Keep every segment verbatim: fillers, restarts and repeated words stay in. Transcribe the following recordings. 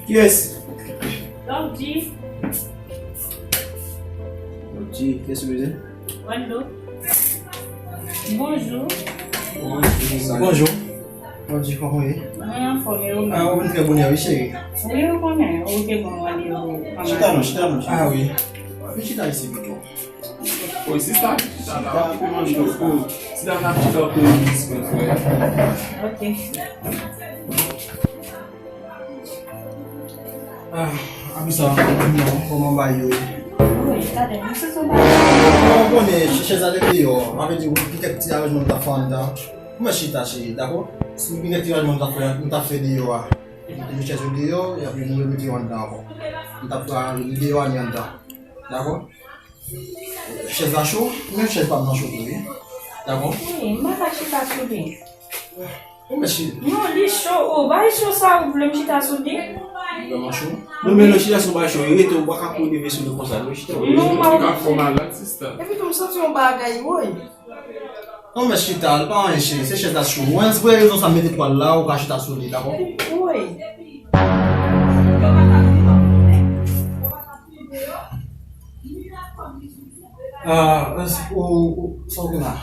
Kiyès? Doc G. Doc G, kiyès ou bezwen? Wando. Bonjou. Bonjou. Bonjou. Doc G, kòman w ye? Mwen anfòm, e ou menm? Ah, ou vin trè bonè, wi, cheri. Wi, ou konnen, ou te ban m randevou. Chita non, chita non, chita. Ah, wi. Vin chita isi pito. Wi, sista, chita la, ou te manje w. Sista, n ap chita, ou te dispo, frè. Ok. Ah, Abisa, non, kòman bagay yo ye? Wi, tande, m se sou bagay. Bon, ou konnen, chèz la te deyò. Sa vle di, gen kèk ti aranjman m t ap fè anndan. Mwen chita, cheri, dakò? Si gen kèk ti aranjman m t ap fè, m t ap fè deyò a. Mete chèz yo deyò, epi nou remete yo anndan ankò. M t ap fè deyò a ni anndan. Dakò? Chèz la cho, men chèz pa m nan cho tou, wi. Dakò? Wi, m pa ka chita sou li. Ou mèsi. Non, li cho. Oh, bay cho sa ou vle m chita sou li? Vrèman cho. Non, men lè chita sou bay cho, e rete ou pa ka pou leve sou li konsa, non, chita. Non, m ap fè w malad, sista. Epi tou, m santi yon bagay, woy. Non, men chita, l pa anyen, cheri, se chèz la cho. Mwen, se pou rezon sa, m mete twal la, ou ka chita sou li, dakò? Woy. Ah, ou, ou, sa w gen la?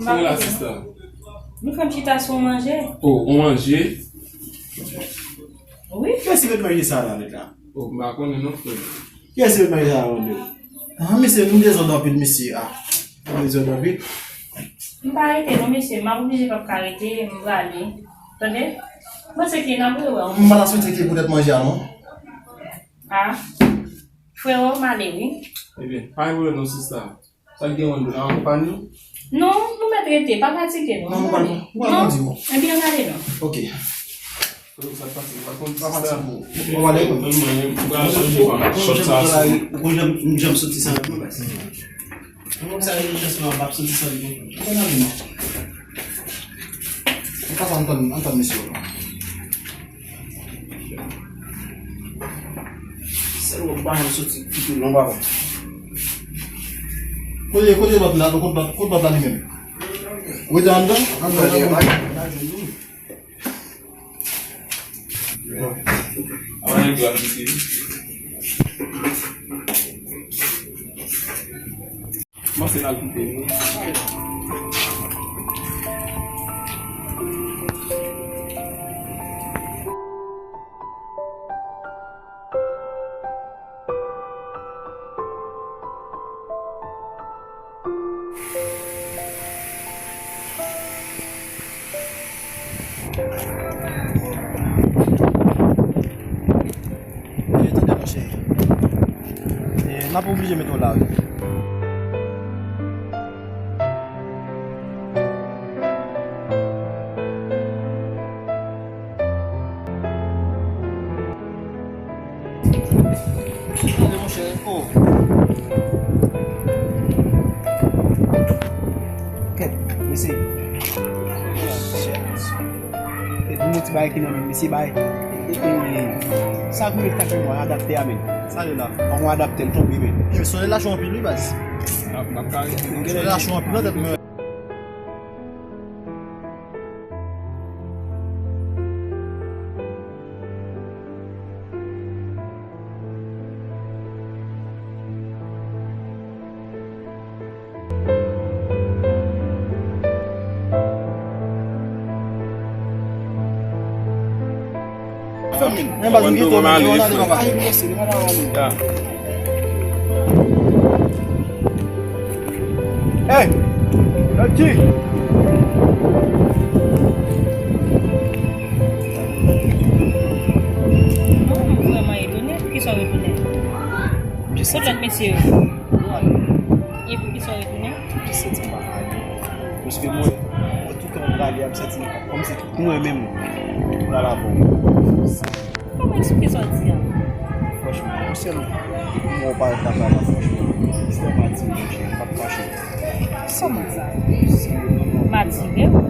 Sa w gen la, sista? Nou fè m chita sou manje. Oh, ou manje? Wi. Kiyès ki met manje sa la, nèg la? Oh, m pa konnen non, frè. Kiyès ki met manje sa la, Wando? Ah, mesye, nou dezòd anpil, mesye. Ah, nou dezòd anpil. M pa rete non, mesye. M ap oblije p ap ka rete, m prale. Tande? Mwen se ki n ap rewè w. M pa ta swete ke poutèt manje a, non. Ah. Frero, m ale, wi. Ebyen, pa gen pwoblèm non, sista. Sa k gen, Wando, n ap akonpanye w? Non, nou mèt rete, pa fatige, non. Non, nou pral, nou pral kondi w. Ebyen, n ale, non. Ok. Frero, sa k pase, nou pral kondi, sista. Ou pral ale, wi. Mwen, mwen, mwen, mwen pral chanje pa chòt sa sou. Ou konn jan m soti san rèv mwen, baz. Mwen, sa, yon chans mwen, m ap soti san li, non. Ou konn ale, non. Ou pa antann, antann mesye yo, non. Sèl wòb pa janm soti kite non, papa. Kote, kote lòt la, kote lòt, kote lòt la li menm? Ou rete anndan? Anndan, anndan. Bon. Avan nèg yo ap kite. Kòmanse l al kite nou. Tande, monchè. E, n ap oblije mete w la, wi. Tande, monchè. Oh. Kèt, mesye. E pou yon ti bagay ki nan men m, mesye, bay. E, e, sa vin met tak mwen adapte a, men. Sa yo la. An mwen adapte l tonbe, men. Mesye, solèy la cho anpil, wi, baz. N ap, n ap ka rete. Solèy la cho anpil, nan tèt mwen. Men baz, m kite w, men, ale, papa. Ya. Hey! Dòt G! Non, m vrèman etone. Poukisa w etone? Kot lòt mesye yo? E poukisa w etone? Paske mwen, mwen, toutan m prale a, m santi m kòmsi tout mwen menm m pral avè w. Kòman eksplike sa w di a? Franchman, yon sèl mò w parèt lakay la, franchman, se yon mati, monchè, m p ap kache w. Kòman sa? Mati, e ou?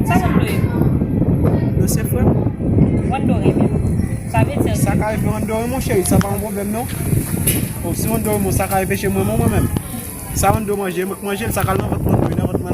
Sa Wando ye pou ou? Yo se frè m. Wando renmen w. Sa vle di sa. Sa ka rive Wando renmen w, cheri, sa pa yon pwoblèm, non. Bon, si Wando renmen w, sa ka anpeche m renmen w, mwen menm. Sa Wando manje, mwen k manje l, sa k al nan vant Wando, nan vant mwen.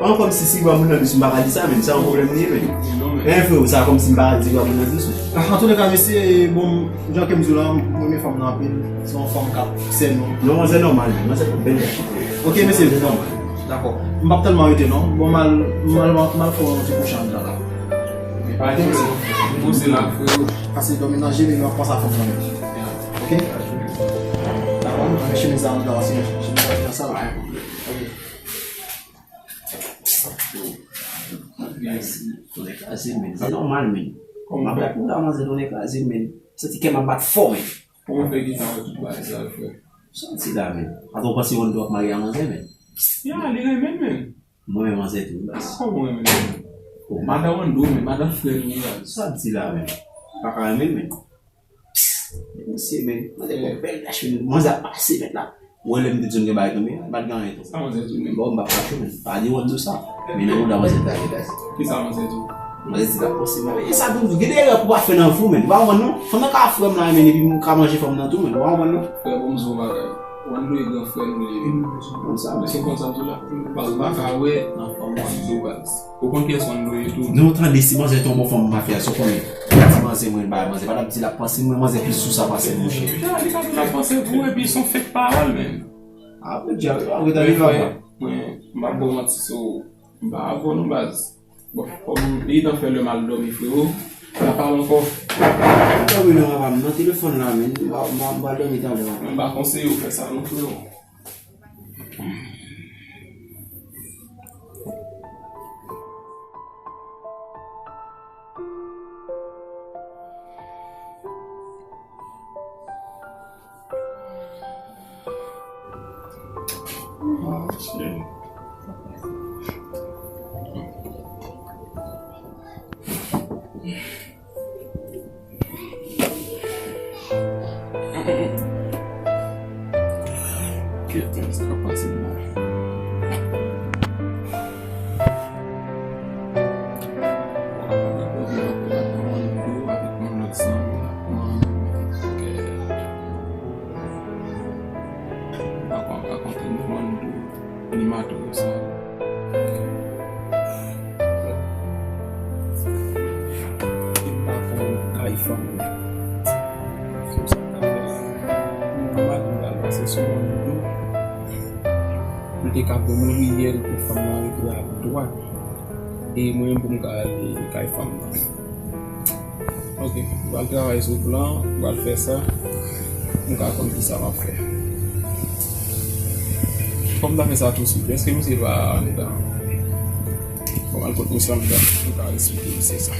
An, kòmsi si granmoun nan dous, m pa ka di sa, men se yon pwoblèm li ye, men. Non, men. Men freo, sa kòmsi m pa ka di granmoun nan dous, men. Antouleka, mesye, bon, jan ke m di w la, m renmen fanm nan anpil. Se yon fanm k ap sè nou. Non, manzè nòmal, manzè bèl. Ok, mesye. Manzè nòmal. Dakò. M p ap tèlman rete, non. Bon, m al, m al, m al fè yon ti kouch anndan la. Pa gen pwoblèm. M poze la, freo. Pase dòmi nan je, men m ap panse a fanm nan menm. Ok? Dakò, m ap fè chemiz la anndan, se chemiz la ki nan sal. Ok. Mèsi. Tounen kraze, men. Se nòmal, men. Kòman fè? M ap bat pou la, manzè tounen kraze, men. Santi kè m ap bat fò, men. Kòman fè gita w tout bagay sa, frè? Sa w di la, men. Atò w panse Wando ap marye a manzè, men? Ya, li renmen l, men. Mwen menm manzè tou, baz. Kòman w renmen l? Oh, madan Wando, men madan frè nou, baz. Sa w di la, men? Pa ka renmen l, men. Mesye, men, manzè gon bèl dach, men manzè ap pase, men la. Ou wè lè m te di w m gen bagay tonbe, m pa t gen anyen tou. Sa manzè di w menm? Bon, m pa fache, men. Pa di Wando sa. Men nan bouda manzè ta ye, baz. Kisa manzè di w? Manzè di l ap panse mwen. E sa tou, gen de erè pou pa fè nan vi w, men. Ou pa konprann, non? Fanm nan ka frè m la, men, epi m ka manje fanm nan tou, men. Ou pa konprann, non? Frè, bon, m di w yon bagay. Wando e gran frè nou li ye. Konn sa, men. Èske w konn sa m di w la? Baz, m pa ka wè nan fanm Wando, baz. Ou konn kiyès Wando ye tou? Non, tande, si manzè te yon bon fanm mafya, sa w konnen. Ti manzè mwen, ba, manzè pa t ap di l ap panse mwen, manzè plis sou sa pase m, monchè. Ya, li ka di l ap panse pou ou, epi se yon fake pawòl, men. A, podyab, a, retande papa. Mwen, m p ap ba w manti, so, m pa avè w non, baz. Bon, kòm li tan fè lè m al dòmi, freo, pa pale ankò. Dòmi non, papa, m nan telefòn la, men, m pa, m pa, m pral dòmi talè. Mwen, m pa konseye w fè sa non, freo. Kèt, sa k ap pase la? Rakonte nou Wando. Animatè sa. Li pa konn kay fanm nan. Se sa k ap fè. Nòmal, m pral pase sou Wando. Pou l te ka ban mwen riyèl pou fanm nan rete a dwat. E mwen menm pou m ka ale kay fanm nan. Ok, m pral travay sou plan, m pral fè sa. M ka konn kisa m ap fè. Fò m ta fè sa tousuit. Èske misye pa anndan? Fò m al kot misye anndan, m ka esplike misye sa.